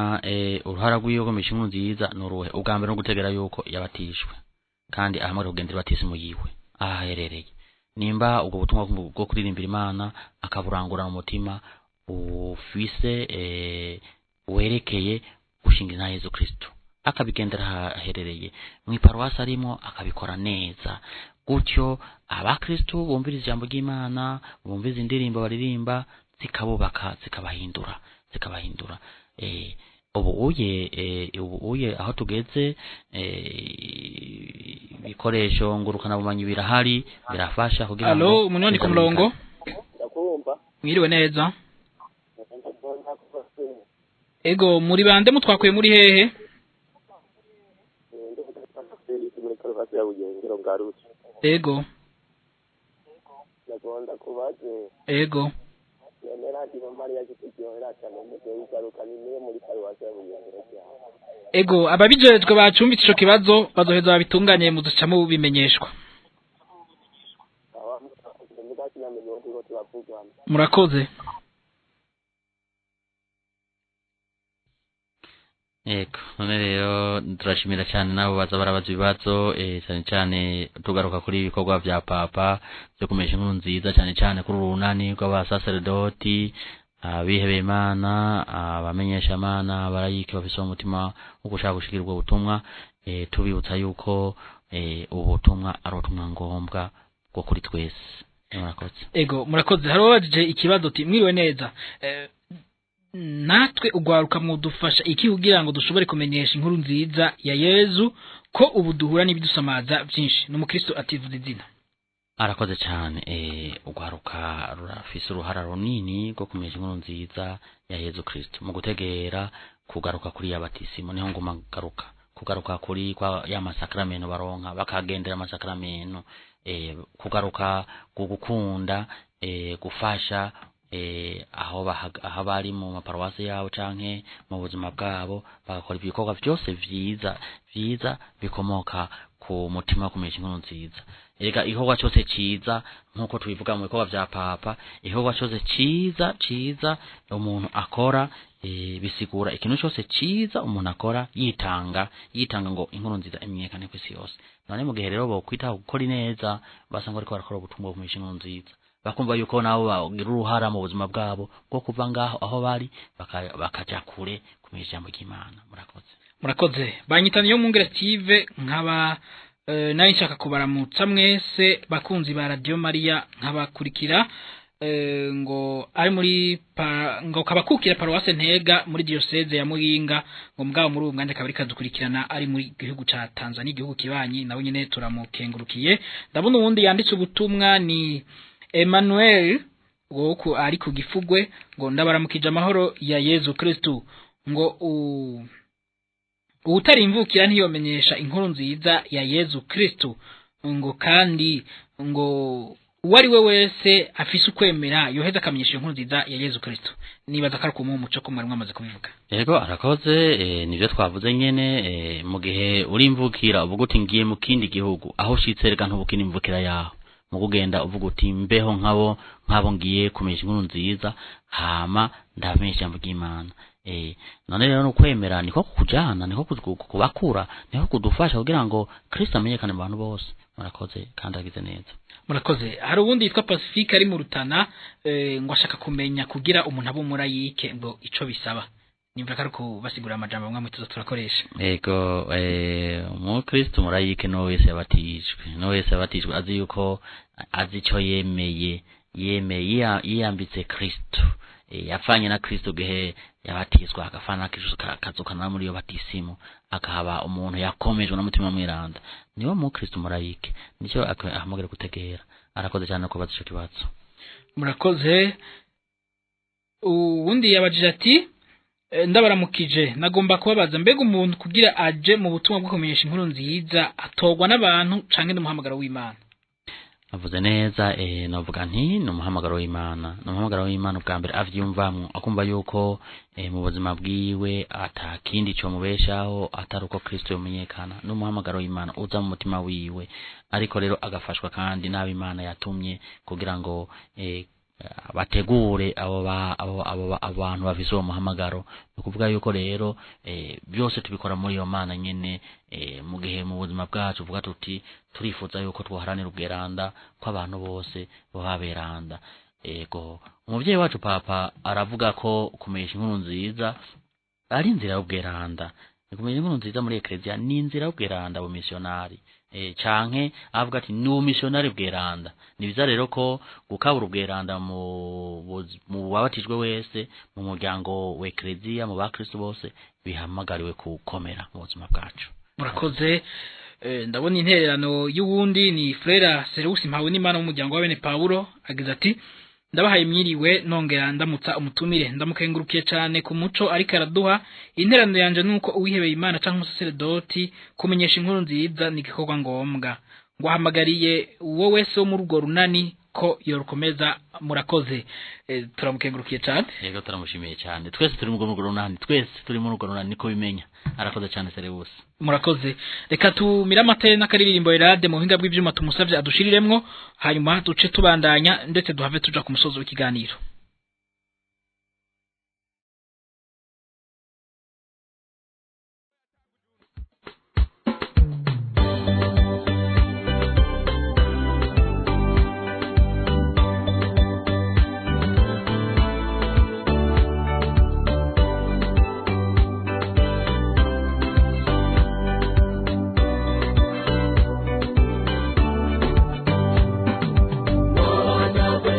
uruhara rw'iyo gumisha inkuru nziza ni uruhe? Ubwa mbere no gutegera yuko yabatijwe kandi ahamagara kugendera batisimu yiwe aho aherereye. Nimba ubwo butumwa bwo kuririmbira Imana akaburangura mu mutima ufise, werekeye gushinga na Yezu Kristo, akabigendera aho aherereye mu iparuwasi arimo, akabikora neza gutyo, abakristo bumviriza ijambo ry'Imana, bumviriza indirimbo baririmba, zikabubaka, zikabahindura. Ubu uye aho tugeze, ibikoresho ngurukana bumenyi birahari, birafasha kugira ngo Alo, umunani ku murongo. Ndakumva. Mwiriwe neza? Ego, muri bande, mutwakuye muri hehe? Muri paruwasi ya Buyengero ngarutse. Ego. Ndagomba kubaze. Ego. None radiyo Mariya kituryohera cyane mugihe igaruka ni muri paruwasi ya Buyengero cyane? Ego, ababijejwe bacumbitse ico kibazo bazoheza babitunganye, muzoca mubimenyeshwa. Aho mugakinamenye ko turavugana. Murakoze. Ego, none rero turashimira cyane nabo baza barabaza ibibazo, cyane cyane tugaruka kuri ibikorwa vya Papa byo kumesha inkuru nziza, cyane cyane kuri urunani rw'abasaserdoti, abihebeye Imana, abamenyeshamana, abarayike bafise umutima wo gushaka gushikira ubwo butumwa, tubibutsa yuko ubu butumwa ari ubutumwa ngombwa bwo kuri twese. Murakoze. Ego, murakoze. Hari uwabajije ikibazo uti: "Mwiriwe neza, natwe ugwaruka mwudufasha iki kugira ngo dushobore kumenyesha inkuru nziza ya Yezu, ko ubu duhura n'ibidusamaza byinshi?" Ni umukristo ativuze izina. Arakoze cyane. Ugwaruka rurafise uruhara runini rwo kumenyesha inkuru nziza ya Yezu Kristo mu gutegera kugaruka kuri ya batisimu, niho nguma garuka kugaruka kuri kwa ya masakramento baronka, bakagendera amasakramento, kugaruka ku gukunda, gufasha, aho bari mu maparuwasi yabo canke mu buzima bwabo, bagakora ibikorwa byose vyiza vyiza bikomoka ku mutima wo kumenyesha inkuru nziza. Erega igikorwa cyose ciza, nk'uko tubivuga mu bikorwa vya Papa, igikorwa cyose ciza ciza umuntu akora, bisigura ikintu cyose ciza umuntu akora yitanga, yitanga ngo inkuru nziza imenyekane ku isi yose. None mu gihe rero bokwitaho gukora ineza, basanga bariko barakora ubutumwa bwo kumenyesha inkuru nziza, bakumva yuko nabo bagira uruhara mu buzima bwabo bwo kuva ngaho aho bari bakaja kure kumenya ijambo ry'Imana. Murakoze. Murakoze. Banyita niyo mungere Steve, nkaba nayo nshaka kubaramutsa mwese bakunzi ba Radio Maria, nkabakurikira, ngo ari muri ngo kabakukira paruwase Ntega muri diocese ya Muyinga, ngo mugabo muri ubu mwanya akaba ariko adukurikirana ari muri gihugu ca Tanzania, igihugu kibanyi. Nawe nyene turamukengurukiye. Ndabona uwundi yanditse ubutumwa ni Emmanuel ngo ku ari ku Gifugwe, ngo ndabaramukije amahoro ya Yezu Kristu, ngo uwutarimvukira ntiyomenyesha inkuru nziza ya Yezu Kristu, ngo kandi ngo Uwo ari we wese afise ukwemera yoheza akamenyesha inkuru nziza ya Yezu Kristo. Nibaza ko ari kumuha umuco ko mwari mwamaze kubivuga. Yego, arakoze. Nivyo twavuze nyene. Mu gihe uri imvukira uvuga uti ngiye mu kindi gihugu, aho ushitse reka ntubukina imvukira yaho, mu kugenda uvuga uti mbeho nkabo ngiye kumenyesha inkuru nziza, hama ndabamenyesha ijambo ry'Imana. None rero no kwemera niko kukujana, niko kubakura, niko kudufasha kugira ngo Kristo amenyekane mu bantu bose. Murakoze kandi agize neza. Murakoze. Hari uwundi yitwa Pacifique ari mu Rutana, ngo ashaka kumenya kugira umuntu abe umurayike ngo ico bisaba. Nimva ko ari kubasigurira amajambo amwe amwe tuza turakoresha. Ego, umukristo murayike no wese yabatijwe, no wese yabatijwe azi yuko azi ico yemeye, yiyambitse Kristo, yapfanye na Kristo gihe yabatizwa, agafana na Kristo, akazukana muri iyo batisimu, akaba umuntu yakomejwe n'umutima mweranda, niwe mukristo murayike, nicyo ahamagara gutegera. Arakoze cyane kubaza ico kibazo. Murakoze. Uwundi yabajije ati ndabaramukije, nagomba kubabaza mbega umuntu kugira aje mu butumwa bwo kumenyesha inkuru nziza atorwa n'abantu canke n'umuhamagaro w'Imana? Avuze neza. Navuga nti ni umuhamagaro w'Imana, ni umuhamagaro w'Imana. Ubwa mbere avyumvamwo, akumva yuko mu buzima bwiwe ata kindi co mubeshaho atari uko Kristo yomenyekana. Ni umuhamagaro w'Imana uza mu mutima wiwe, ariko rero agafashwa kandi n'abo Imana yatumye kugira ngo bategure abo abantu bafise uwo muhamagaro. Ni ukuvuga yuko rero byose tubikora muri iyo Mana nyene. Mu gihe mu buzima bwacu tuvuga tuti turifuza yuko twoharanira ubweranda, ko abantu bose boba beranda. Ego, umuvyeyi wacu Papa aravuga ko kumenyesha inkuru nziza ari inzira y'ubweranda. Kumenya inkuru nziza muri eklezia ni inzira y'ubweranda bumissionari, canke avuga ati ni ubumissionari bweranda. Ni biza rero ko gukabura ubweranda mu babatijwe wese, mu muryango wa eklezia, mu bakristo bose, bihamagariwe kukomera mu buzima bwacu. Murakoze. Ndabona intererano y'uwundi ni Frera Serewusi Mpawe n'Imana w'umuryango wa bene Pawulo, agize ati ndabahaye mwiriwe, nongera ndamutsa umutumire, ndamukengurukiye cyane ku muco ariko araduha. Intererano yanje nuko uwihebeye Imana canke umusaseredoti kumenyesha inkuru nziza ni igikorwa ngombwa, ngo ahamagariye uwo wese wo muri urwo runani ko yorukomeza. Murakoze. Turamukengurukiye cyane. Yego, turamushimiye cyane. Twese turi mu urwo runani, twese turi muri urwo runani, niko bimenya. Arakoze cyane Serewusi. Murakoze. Reka tumire amate n'akaririmbo Erade mu buhinga bw'ivyuma tumusavye adushiriremwo, hanyuma duce tubandanya ndetse duhave tuja ku musozo w'ikiganiro. Mwana we,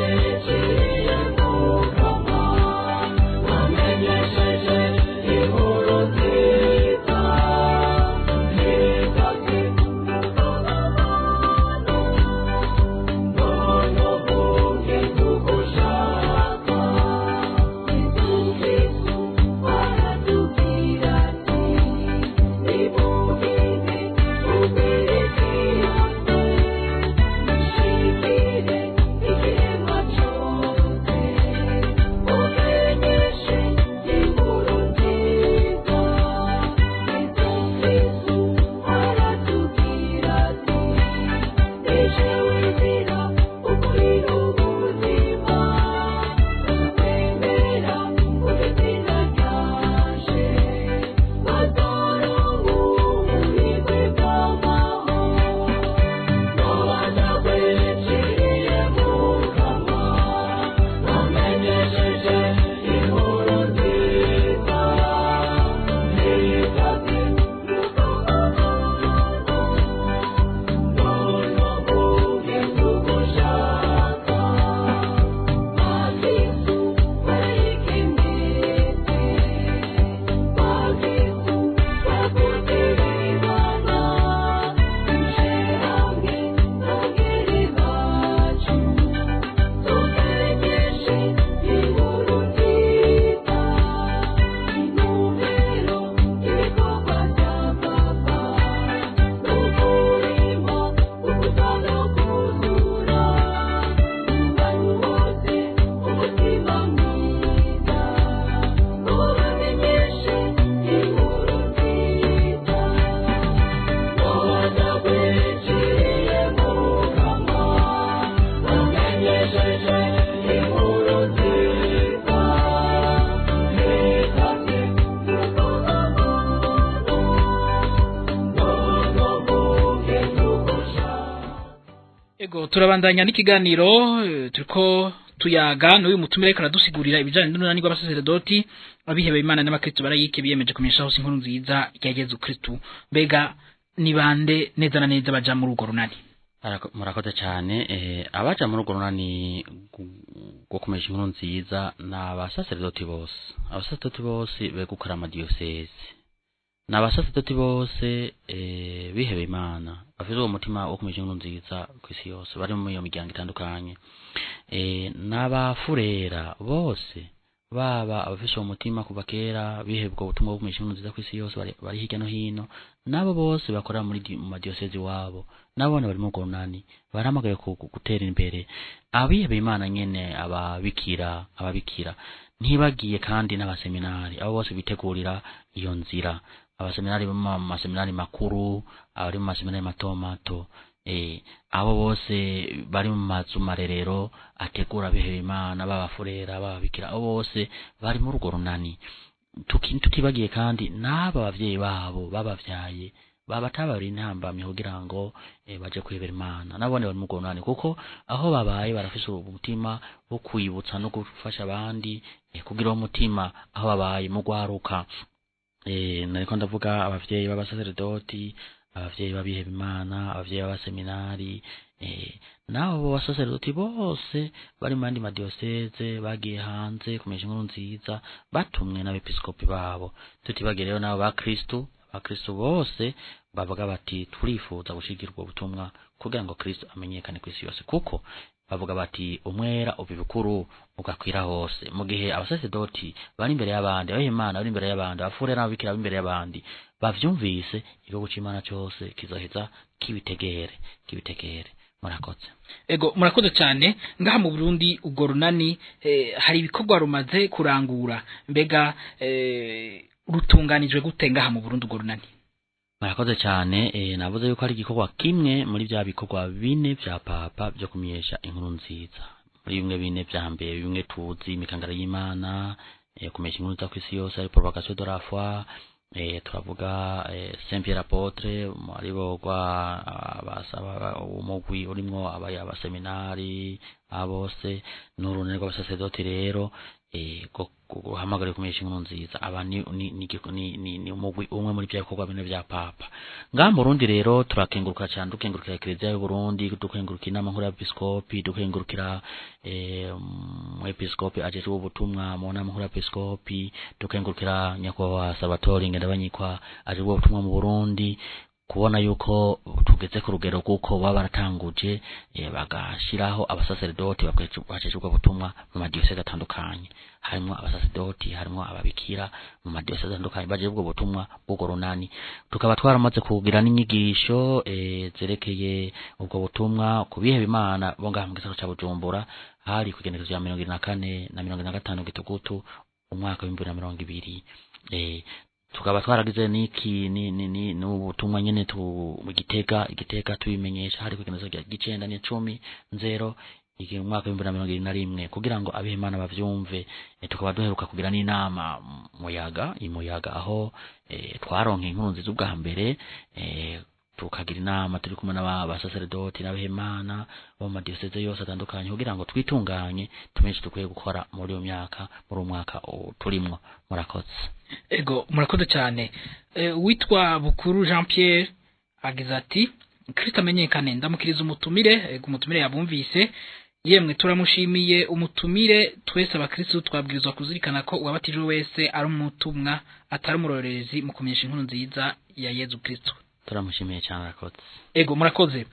Ego, turabandanya n'ikiganiro, turiko tuyaga n'uyu mutumire ariko aradusigurira ibijanye n'urunani rw'abasaseredoti abihebeye Imana n'abakristo barayike biyemeje kumenyesha hose inkuru nziza ya Yezu Kristu. Mbega ni bande neza na neza baja muri urwo runani? Murakoze cyane. Abaja muri urwo runani rwo kumenyesha inkuru nziza ni abasaseredoti bose, abasaseredoti bose begukora amadiyosezi, ni abasaseredoti bose bihebeye Imana bafite uwo mutima wo kumenyesha inkuru nziza ku isi yose, bari muri iyo miryango itandukanye, n'abafurera bose, baba abafise uwo mutima kuva kera bihebwa ubutumwa bwo kumenyesha inkuru nziza ku isi yose, bari hirya no hino, nabo bose bakorera muri mu madiyosezi wabo, nabo bari muri urwo runani barahamagaye gutera imbere abihebeye Imana nyene, ababikira ntibagiye, kandi n'abaseminari, abo bose bitegurira iyo nzira, abaseminari bo mu maseminari makuru, abari mu maseminari mato mato, abo bose bari mu mazu marerero ategura abihebeye Imana, b'abafurera, b'ababikira, abo bose bari muri urwo runani. Tutibagiye kandi n'aba bavyeyi babo babavyaye babatabara intambamyi kugira ngo baje kwihebera Imana, nabone bari muri urwo runani, kuko aho babaye barafise umutima wo kwibutsa no gufasha abandi, kugira uwo mutima aho babaye mu gwaruka. Nariko ndavuga abavyeyi b'abasaseredoti, abavyeyi b'abiheba Imana, abavyeyi b'abaseminari, nabo basaseredoti bose bari mu yandi madiyoseze bagiye hanze kumenyesha inkuru nziza batumwe n'abepiskopi babo. Tutibagiye rero n'abo bakristu bose bavuga bati turifuza gushigikira ubwo butumwa kugira ngo Kristo amenyekane ku isi yose, kuko bavuga bati umwera uba ibukuru ugakwira hose. Mu gihe abasaseredoti bari imbere y'abandi, abiha Imana bari imbere y'abandi, abafurera n'ababikira bari imbere y'abandi, bavyumvise, igihugu c'Imana cose kizoheza kibitegere. Murakoze. Ego, murakoze cyane. Ngaha mu Burundi urwo runani hari ibikorwa rumaze kurangura. Mbega rutunganijwe gute ngaha mu Burundi urwo runani? Murakoze cyane. Navuze yuko ari igikorwa kimwe muri bya bikorwa bine vya Papa byo kumenyesha inkuru nziza. Muri bimwe bine vya mbere, bimwe tuzi, imikangara y'Imana, kumenyesha inkuru nziza kw'isi yose, ari propagation de la foi, turavuga Saint Pierre Apôtre, aribo gwa abasaba umugwi urimwo abaseminari abose, n'urunani rw'abasaseredoti rero guhamagara kumenyesha inkuru nziza. Aba ni umugwi umwe muri bya bikorwa bine vya Papa. Ngaha mu Burundi rero turakenguruka cyane, dukengurukira Eklezia y'u Burundi, dukengurukira inama nkuru y'abepiskopi, dukengurukira umwepiskopi ajejwe ubutumwa mu nama nkuru y'abepiskopi, dukengurukira nyakubahwa Salvatore Ngendabanyikwa ajejwe ubutumwa mu Burundi, kubona yuko tugeze ku rugero kuko baba baratanguje, bagashiraho abasaseredoti bajejwe ubutumwa mu madiyoseze atandukanye, harimwo abasaseredoti, harimwo ababikira mu madiyoseze atandukanye bajejwe ubwo butumwa bw'urwo runani. Tukaba twaramaze kugira n'inyigisho zerekeye ubwo butumwa ku biheba Imana bo ngaha mu gisagara ca Bujumbura, hari ku igenekerezo rya 24 na 25 Gitugutu umwaka w'2020. Tukaba twaragize niki ni ni ni n'ubutumwa nyene tu mu Gitega tubimenyesha, hari ku igenekerezo rya 9 n'icumi nzero iki umwaka w'2021, kugira ngo abihe Imana bavyumve. Tukaba duheruka kugira n'inama muyaga imuyaga, aho twaronka inkuru nziza ubwa mbere, tukagira inama turi kumwe n'abasaseredoti n'abihemana bo mu madiyoseze yose atandukanye, kugira ngo twitunganye tumenye ico dukwiye gukora muri uyu myaka, muri uyu mwaka turimwo. Murakoze. Ego, murakoze cyane. Witwa Bukuru Jean Pierre agize ati Kristo amenyekane, ndamukiriza umutumire. Ego, umutumire yabumvise. Yemwe turamushimiye umutumire. Twese abakristo twabwirizwa kuzirikana ko uwabatijwe wese ari umutumwa, atari umurorerezi mu kumenyesha inkuru nziza ya Yezu Kristo. Turamushimiye cyane, arakoze. Ego, murakoze.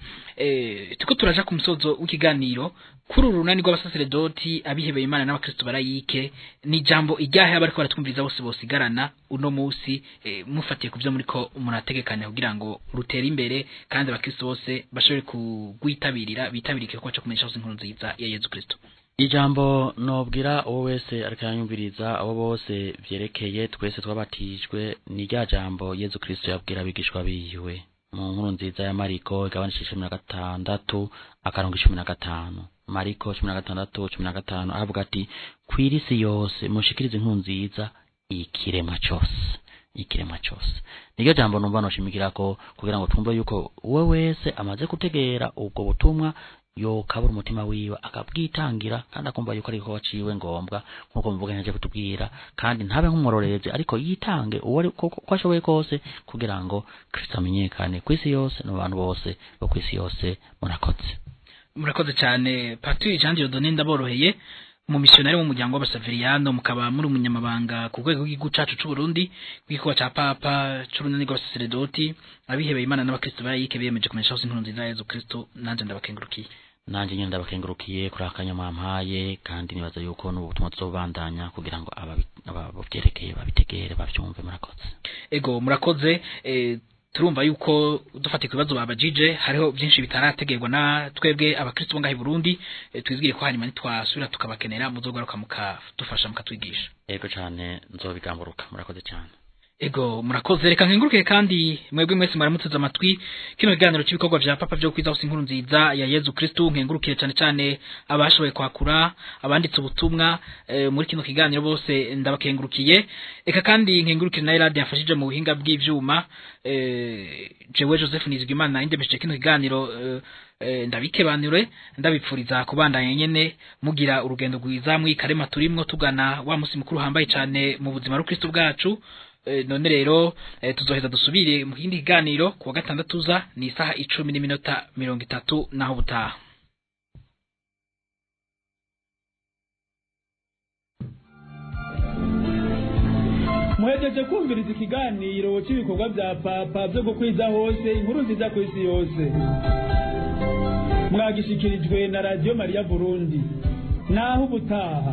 Tuko turaja ku musozo w'ikiganiro kuri uru runani rw'abasaseredoti abihebeye Imana n'abakristo barayike. Ni jambo iryahe abariko baratwumviriza bose bosigarana uno musi, mufatiye ku byo muriko murategekanya kugira ngo rutere imbere kandi abakristo bose bashobore kugwitabirira, bitabirike igikorwa co kumenyesha hose inkuru nziza ya Yezu Kristo? Ijambo nobwira uwo wese ariko aranyumviriza, abo bose vyerekeye twese twabatijwe, ni rya jambo Yezu Kristo yabwira abigishwa biwe mu nkuru nziza ya Mariko igabanishije 16 akarongo 15, Mariko 16:15, aravuga ati kw'irisi yose mushikirize inkuru nziza ikiremwa cose. ikiremwa cyose. Niryo jambo numva noshimikirako kugira ngo twumve yuko uwe wese amaze gutegera ubwo butumwa yokabura umutima wiwe akabwitangira, kandi akumva yuko ari igikorwa ciwe ngombwa nk'uko muvuga yaje kutubwira, kandi ntabe nk'umurorerezi ariko yitange uwo ari uko ashoboye kose kugira ngo Kristo amenyekane ku isi yose no mu bantu bose bo ku isi yose. Murakoze. Murakoze cyane, Patiri Jean Dieudonné Ndaboroheye, umumisiyonari w'umuryango w'Abasaveriyano, mukaba muri umunyamabanga ku rwego rw'igihugu cacu c'u Burundi rw'igikorwa ca Papa c'urunani rw'abasaseredoti abihebeye Imana n'abakristo barayike biyemeje kumenyesha hose inkuru nziza ya Yezu Kristo. Nanje ndabakengurukiye. Nanje nyene ndabakengurukiye kuri akanya mwampaye, kandi nibaza yuko n'ubu butumwa tuzobandanya kugira ngo abavyerekeye babitegere bavyumve. Murakoze. Ego, murakoze. Turumva yuko dufatiye ku bibazo babajije hariho byinshi bitarategerwa na twebwe abakristo bo ngaha i Burundi. Twizigire ko hanyuma nitwasubira tukabakenera muzogaruka mukadufasha, mukatwigisha. Ego cane, nzobigamburuka. Murakoze cane. Ego, murakoze. Reka nkenguruke kandi mwebwe mwese mwaramuteze amatwi kino kiganiro cy'ibikorwa vya Papa vyo kwiza hose inkuru nziza ya Yezu Kristu. Nkengurukire cyane cyane abashoboye kwakura, abanditse ubutumwa muri kino kiganiro, bose ndabakengurukiye. Eka kandi nkengurukire na Radio yafashije mu buhinga bw'ivyuma. Jewe Joseph Nizigimana indemesheje kino kiganiro, ndabikebanure, ndabipfuriza kubandanya nyene mugira urugendo rwiza mwikarema turimwo tugana wa musi mukuru hambaye cyane mu buzima rukristo bwacu. None rero tuzoheza dusubire mu kindi kiganiro kuwa gatandatu uza, ni isaha 10:30. Naho butaha. Muhejeje kumviriza ikiganiro cy'ibikorwa bya Papa byo gukwiza hose inkuru nziza ku isi yose. Mwagishikirijwe na Radiyo Mariya Burundi. Naho ubutaha.